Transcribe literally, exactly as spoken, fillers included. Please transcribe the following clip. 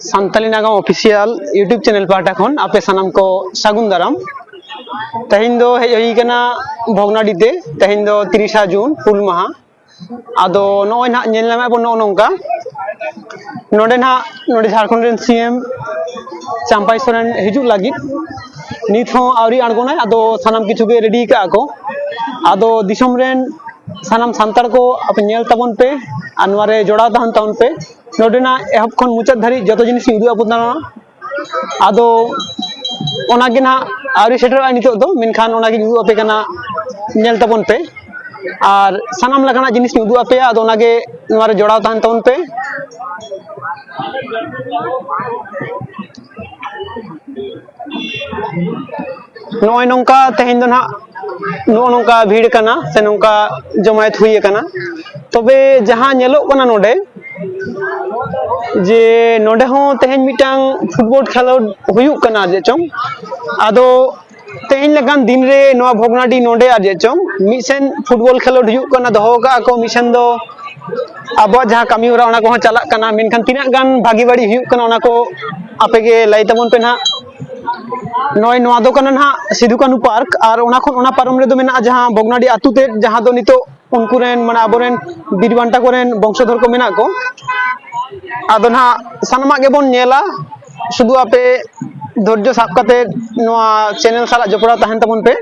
ᱥᱟᱱᱛᱟᱞᱤ ᱱᱟᱜᱟᱢ official YouTube channel ᱯᱟᱦᱴᱟ ᱠᱷᱚᱱ ᱟᱯᱮ ᱥᱟᱱᱟᱢ ᱠᱚ ᱥᱟᱹᱜᱩᱱ ᱫᱟᱨᱟᱢ᱾ ᱛᱮᱦᱮᱧ ᱫᱚ ᱦᱮᱡ ᱦᱩᱭ ᱠᱟᱱᱟ ᱵᱷᱚᱜᱽᱱᱟᱰᱤ ᱛᱮ᱾ ᱛᱮᱦᱮᱧ ᱫᱚ ᱛᱤᱨᱤᱥᱟ ᱡᱩᱱ, ᱦᱩᱞ ᱢᱟᱦᱟ᱾ ᱟᱫᱚ ᱱᱚᱜᱼᱚᱭ ᱱᱟᱦᱟᱜ ᱧᱮᱞ ᱧᱟᱢᱮᱫ ᱵᱚᱱ ᱱᱚᱜᱼᱚ ᱱᱚᱝᱠᱟ, ᱱᱚᱰᱮ ᱱᱟᱦᱟᱜ, ᱱᱚᱰᱮ ᱡᱷᱟᱲᱠᱷᱚᱸᱰ ᱨᱮᱱ ᱥᱤ ᱮᱢ ᱪᱟᱢᱯᱟᱭ ᱥᱚᱨᱮᱱ ᱦᱤᱡᱩᱜ ᱞᱟᱹᱜᱤᱫ, ᱱᱤᱛ ᱦᱚᱸ ᱟᱹᱣᱨᱤ ᱟᱬᱜᱚᱱᱟᱭ᱾ ᱟᱫᱚ ᱥᱟᱱᱟᱢ ᱠᱤᱪᱷᱩ ᱜᱮ ᱨᱮᱰᱤ ᱠᱟᱜᱼᱟ ᱠᱚ᱾ ᱟᱫᱚ ᱫᱤᱥᱚᱢ ᱨᱮᱱ ᱥᱟᱱᱟᱢ ᱥᱟᱱᱛᱟᱲ ᱠᱚ ᱟᱯᱮ ᱧᱮᱞ ᱛᱟᱵᱚᱱ ᱯᱮ ᱟᱨ ᱱᱚᱣᱟ ᱨᱮ ᱡᱚᱲᱟᱣ ᱛᱟᱦᱮᱱ ᱛᱟᱵᱚᱱ ᱯᱮ᱾ ᱱᱚᱰᱮᱱᱟᱜ ᱮᱦᱚᱵ ᱠᱷᱚᱱ ᱢᱩᱪᱟᱹᱫ ᱫᱷᱟᱹᱨᱤᱡ ᱡᱚᱛᱚ ᱡᱤᱱᱤᱥ ᱤᱧ ᱩᱫᱩᱜ ᱟᱵᱚᱱᱟ᱾ ᱟᱫᱚ ᱚᱱᱟᱜᱮ ᱱᱟᱦᱟᱜ ᱟᱹᱣᱨᱤ ᱥᱮᱴᱮᱨᱚᱜᱼᱟ ᱱᱤᱛᱚᱜ ᱫᱚ, ᱢᱮᱱᱠᱷᱟᱱ ᱚᱱᱟᱜᱤᱧ ᱩᱫᱩᱜ ᱟᱯᱮ ᱠᱟᱱᱟ, ᱧᱮᱞ ᱛᱟᱵᱚᱱ ᱯᱮ᱾ ᱟᱨ ᱥᱟᱱᱟᱢ ᱞᱮᱠᱟᱱᱟᱜ ᱡᱤᱱᱤᱥ ᱤᱧ ᱩᱫᱩᱜ ᱟᱯᱮᱭᱟ, ᱟᱫᱚ ᱚᱱᱟᱜᱮ ᱱᱚᱣᱟ ᱨᱮ ᱡᱚᱲᱟᱣ ᱛᱟᱦᱮᱱ ᱛᱟᱵᱚᱱ ᱯᱮ᱾ ᱱᱚᱜᱼᱚᱭ ᱱᱚᱝᱠᱟ ᱛᱮᱦᱮᱧ ᱫᱚ ᱱᱟᱦᱟᱜ ᱱᱚᱜᱼᱚ ᱱᱚᱝᱠᱟ ᱵᱷᱤᱲ ᱠᱟᱱᱟ ᱥᱮ ᱱᱚᱝᱠᱟ ᱡᱚᱢᱟᱭᱮᱛ ᱦᱩᱭ ᱟᱠᱟᱱᱟ᱾ ᱛᱚᱵᱮ ᱡᱟᱦᱟᱸ ᱧᱮᱞᱚᱜ ᱠᱟᱱᱟ ᱱᱚᱰᱮ, ᱡᱮ ᱱᱚᱰᱮ ᱦᱚᱸ ᱛᱮᱦᱮᱧ ᱢᱤᱫᱴᱟᱝ ᱯᱷᱩᱴᱵᱚᱞ ᱠᱷᱮᱞᱳᱰ ᱦᱩᱭᱩᱜ ᱠᱟᱱᱟ ᱟᱨ ᱪᱮᱫ ᱪᱚᱝ᱾ ᱟᱫᱚ ᱛᱮᱦᱮᱧ ᱞᱮᱠᱟᱱ ᱫᱤᱱ ᱨᱮ ᱱᱚᱣᱟ ᱵᱷᱚᱜᱽᱱᱟᱰᱤ ᱱᱚᱰᱮ ᱟᱨ ᱪᱮᱫ ᱪᱚᱝ ᱢᱤᱫ ᱥᱮᱱ ᱯᱷᱩᱴᱵᱚᱞ ᱠᱷᱮᱞᱳᱰ ᱦᱩᱭᱩᱜ ᱠᱟᱱᱟ, ᱫᱚᱦᱚ ᱠᱟᱜᱼᱟ ᱠᱚ, ᱢᱤᱫ ᱥᱮᱱ ᱫᱚ ᱟᱵᱚᱣᱟᱜ ᱡᱟᱦᱟᱸ ᱠᱟᱹᱢᱤ ᱦᱚᱨᱟ ᱚᱱᱟ ᱠᱚᱦᱚᱸ ᱪᱟᱞᱟᱜ ᱠᱟᱱᱟ᱾ ᱢᱮᱱᱠᱷᱟᱱ ᱛᱤᱱᱟᱹᱜ ᱜᱟᱱ ᱵᱷᱟᱜᱤ ᱵᱟᱹᱲᱤᱡ ᱦᱩᱭᱩᱜ ᱠᱟᱱᱟ ᱚᱱᱟ ᱠᱚ ᱟᱯᱮ ᱜᱮ ᱞᱟᱹᱭ ᱛᱟᱵᱚᱱ ᱯᱮ ᱱᱟᱦᱟᱜ᱾ ᱱᱚᱜᱼᱚᱭ ᱱᱚᱣᱟ ᱫᱚ ᱠᱟᱱᱟ ᱱᱟᱦᱟᱜ ᱥᱤᱫᱷᱩ ᱠᱟᱹᱱᱦᱩ ᱯᱟᱨᱠ, ᱟᱨ ᱚᱱᱟ ᱠᱷᱚᱱ ᱚᱱᱟ ᱯᱟᱨᱚᱢ ᱨᱮᱫᱚ ᱢᱮᱱᱟᱜᱼᱟ ᱡᱟᱦᱟᱸ ᱵᱷᱚᱜᱽᱱᱟᱰᱤ ᱟᱹᱛᱩ ᱛᱮᱫ, ᱡᱟᱦᱟᱸ ᱫᱚ ᱱᱤᱛᱚᱜ ᱩᱱᱠᱩ ᱨᱮᱱ, ᱢᱟᱱᱮ ᱟᱵᱚᱨᱮᱱ ᱵᱤᱨ ᱵᱟᱱᱴᱟ ᱠᱚᱨᱮᱱ ᱵᱚᱝᱥᱚᱫᱷᱚᱨ ᱠᱚ ᱢᱮᱱᱟᱜ ᱠᱚ᱾ ᱟᱫᱚ ᱱᱟᱦᱟᱜ ᱥᱟᱱᱟᱢᱟᱜ ᱜᱮᱵᱚᱱ ᱧᱮᱞᱟ, ᱥᱩᱫᱷᱩ ᱟᱯᱮ ᱫᱷᱳᱨᱡᱚ ᱥᱟᱵ ᱠᱟᱛᱮ ᱱᱚᱣᱟ ᱪᱮᱱᱮᱞ ᱥᱟᱞᱟᱜ ᱡᱚᱯᱲᱟᱣ ᱛᱟᱦᱮᱱ ᱛᱟᱵᱚᱱ ᱯᱮ᱾